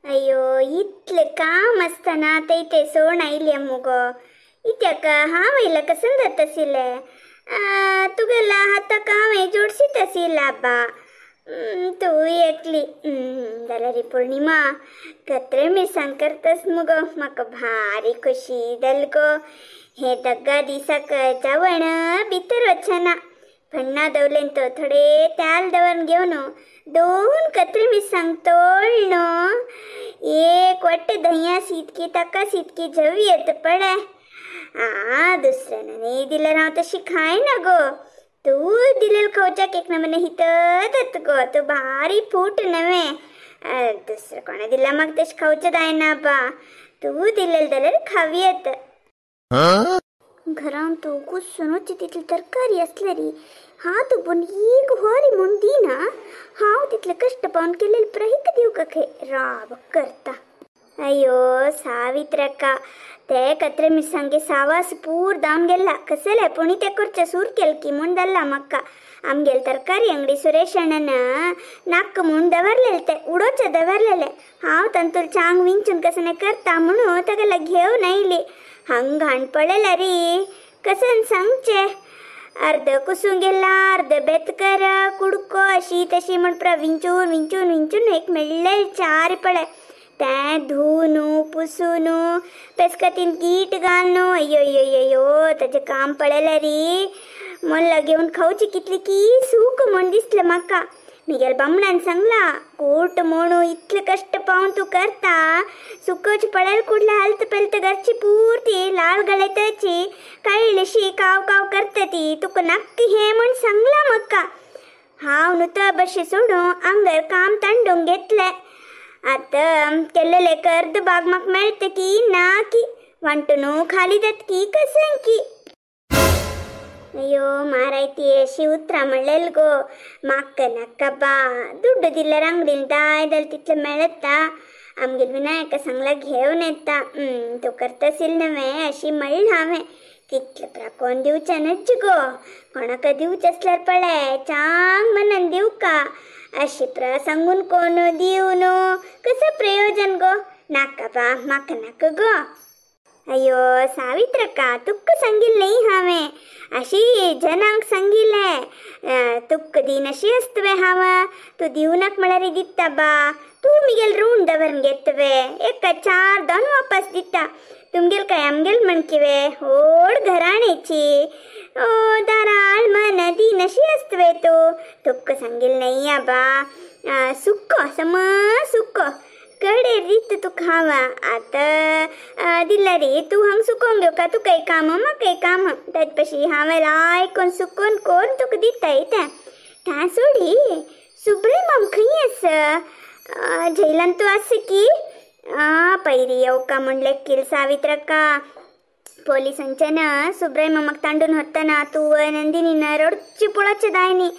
अय्यो इतले काम आसतना ते सोण आयली मुगो इत्याक हांव येयला कसन जाताशिल्ले तुगेला हाताक हांवें जोडशीत आशिल्ला बा तूं एकली जाल्यार पौर्णिमा कत्रे मिरसांग करतास मुगो म्हाका भारी खुशी जाली गो. हे दग्गा दिसाक जेवण भितर वचना फण्णा दवलेन तो थोडे तेल दवरून घेवन 2 कत्रे मिरसांग तोळ्ण एक वाटे दह्या शीतकी ताका शीतकी जेवयेत पळे. आ दुसऱ्यानं नाही दिल्यार हांव तशी खायना गो. तू दिलेल खावच्याक एक नमने हितत गो. तू भारी फूट नव्हे दुसरं कोणा दिला मग तशी खावचें जायना बा. तू दिलेल जाल्यार खावयेत. घरान तू कुसूनच तितली तरकारी असल्यारी हात उबून एक होरी म्हूण दिना. हांव तितले कश्ट पावन केलेले प्रहीक दिवंक खंय राब करता. अय्यो सावित्रक्का ते कत्रे मिरसांगे सावास पूर धांवन गेल्ला कसले पुणी ते करचे सूर केल की म्हूण जाल्ला म्हाका. आमगेल तरकारी अंगडी सुरेश अण्णन नाक्क म्हूण दवरलेले ते उडोवचे दवरलेले. हांव तांतूर चांग विंचून कसने करता म्हणून तागेला घेवन आयली. हांग घाण पळयला री कसन सांगचे अर्ध कुसून गेला अर्ध बेत कर कुडको अशी तशी म्हण प्रा विंचून विंचून विंचून एक मेळ्ळे चार पळय तें धुवून पुसून पेसकतीन गीट घालून. अय्यो अय्यो अय्यो ताजें काम पळयलें री मोल्ला घेवन खावची कितली की सूख म्हूण दिसलें म्हाका. मिगेल बामणान सांगला कोट म्हणू इतले कश्ट पावन तूं करता सुकोच पळयल कुडल्या हालत पेलत घरची पुरती लाल गळयताची कळ्ळीशी काव काव करता ती तुका नक्की हें म्हूण सांगला म्हाका. हांव न्हू तर बशें सोडून आंगर काम तांडूंक घेतलें. आतां केल्लेले कर्द बाग म्हाका मेळटा की ना की वांटून खाली जाता की कशें की. अय्यो मारायती अशी उतरां म्हणलेल गो म्हाका नाका बा. दुड्ड दिल्यार अंगडीन दाय जाल्यार तितलें मेळटा. आमगेल विनायका सांगला घेवन येता तूं करताशील न्हय अशी म्हणलें हांवें. तितलें प्रा कोण दिवचें नच गो. कोणाक दिवचें आसल्यार पळय चांग मनान दिवका अशी प्रा सांगून कोण दिवन कसं प्रयोजन गो. नाका बा म्हाका नाका गो. अय्यो सावित्रक्का तुका सांगिल्लें न्ही हांवें अशी जनांक सांगिल्लें तुका दीन अशी आसतवे हांव तूं दिवनाक म्हळ्यार दिता बा. तूं मिगेल रूण दवरून घेतवे एका 4 दोन वापस दिता. तुमगेल काय आमगेल म्हणकिवे होड घराण्याची दाराळ मन दीन अशी आसतवे तूं. तुका सांगिल्लें न्ही आ बा. सुको सम सुको कडेर दिता तुका हांव आतां दिल्यार तूं हांग सुकोवन घेवका. तुका एक काम म्हाका एक काम ताजे पशी हांवें लायकून सुकोवन कोरून तुका दिता तें. तें सोडी सुब्रय माम खंय आसा झेलान तूं आसा की पयरी येवका म्हूण लेकील सावित्रक्का. पोलिसांच्यान सुब्रय मामाक तांडून व्हरतना तूं नंदिनीन रडची पळोवचें जाय न्ही.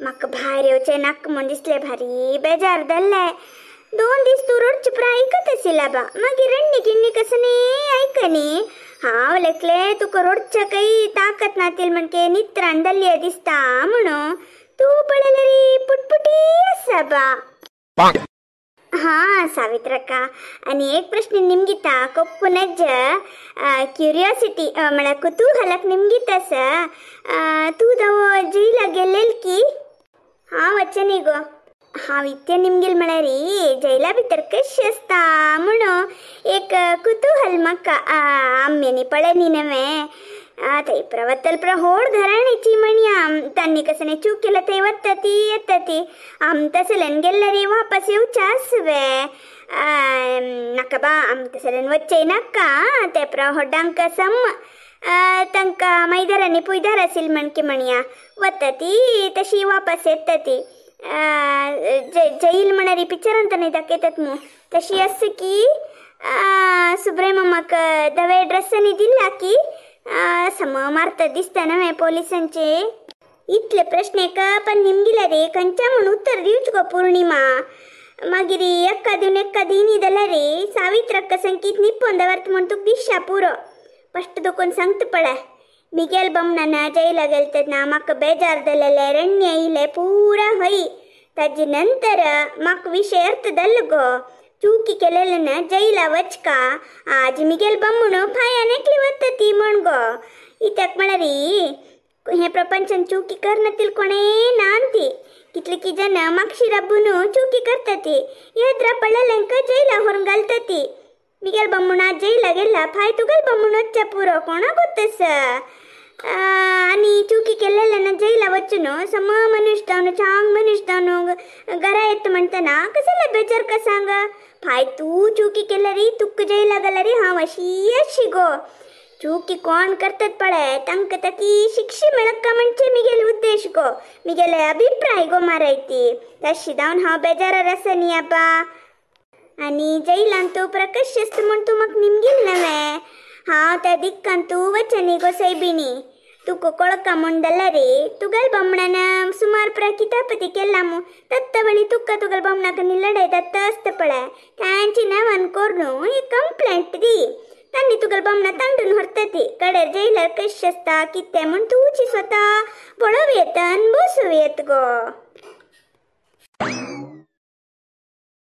म्हाका भायर येवचें नाका म्हूण दिसलें भारी बेजार जाल्लें. 2 दीस तूं रडचे प्रा आयकत आशिल्ला बा. मागीर रण्णी गिण्णी कसं न्ही आयकनी. हांव लेखलें तुका रडच्या काही ताकत नातील म्हणके नित्राण जाल्ली दिसता म्हणून तूं पळयल्यार पुटपुटी आसा बा. हां सावित्रक्का आनी एक प्रश्न निमगिता कोप्पुनज क्युरियोसिटी म्हळ्यार कुतूहलाक निमगीत आसा. तूं दवो जैला गेल्लेल की? हांव वचें न्ही गो. हांव इतलें निमगील म्हळ्यार जैला भितर कशें आसता म्हणून एक कुतूहल म्हाका. आम्यांनी पळय न्ही नवें थंय प्रा वतल प्रा होड घराण्याची म्हणया तांणी कसं चूक केलं थंय वता ती येता ती आम तसल्यान गेल्यार वापस येवचें आसवे. नाका बा आम तसल्यान वचचें नाका. ते प्रा होडांक सम तांकां मैदारांनी पुयदार आशिल्ली म्हणकी म्हणया वता ती तशी वापस येता ती. जैल म्हळ्यार पिक्चरान तर दाखयतात मू तशी आसा की सुब्रय मामाक धवे ड्रेसांनी दिला की सम मारता दिसता न्हय पोलिसांचे. इतले प्रश्न एका पण निमगिला रे खंयच्या म्हूण उत्तर दिवचें गो पौर्णिमा. मागीर एका दिवन एका दिनी जाल्यार रे सावित्रक्का संगीत निपोवन दवरता म्हूण तुका दिसता पुरो. फस्ट दुखून सांगता पळय मिगेल बमणान जैला गेल तेन्ना म्हाका बेजार जालेलें रण्य आयलें पुरा हय. ताजे नंतर म्हाका विशय अर्थ जालो गो. चुकी केलेले जैला वचका आज मिगेल बम्मुणू फायान एकली वत्ता ती म्हण गो. इत्याक म्हळ्यार हे प्रपंचान चुकी करनातील कोणे नांती. कितले की जन मागशी राबून चुकी करता ती येद्रा पडलेल्यांक जैला व्हरून घालता ती. मिगेल बम्मुणा जैला गेला फाय तुगेल बम्मुण पुरो कोणा गोतस. आणि चुकी केलेल्यानं जैला वचून सम मनुष्य जावन चांग मनुष्य जावन घरा येत म्हणताना कसला बेजार का सांग. फाय तू चुकी केलं रे तुक जैला गेला रे हांव अशी अशी गो. चुकी कोण करतात पळय तांकां ताकी शिक्षा मेळका म्हणजे मिगेले उद्देश गो, मिगेले अभिप्राय गो मारायती. तशी जावन हांव बेजारार आसा न्ही आबा. आनी जैलान तूं प्रकश आसता म्हूण तूं म्हाका निमगील नवें. हांव त्या दिक्कान तूं वचनी गो सैबिणी. तुका कोळका म्हूण जाल्यार रे तुगेल बामणान सुमार प्रा कितापती केला मू तत्त वळी तुका तुगेल बामणाक लढाय तत्त आसता पळय तांची नांवान करून एक कंप्लेंट दी. तांणी तुगेल बामणा तांडून व्हरता ती कडेर जैलार कशें आसता कितें म्हूण तुजी स्वता पळोवं येता आनी बसूं येत गो.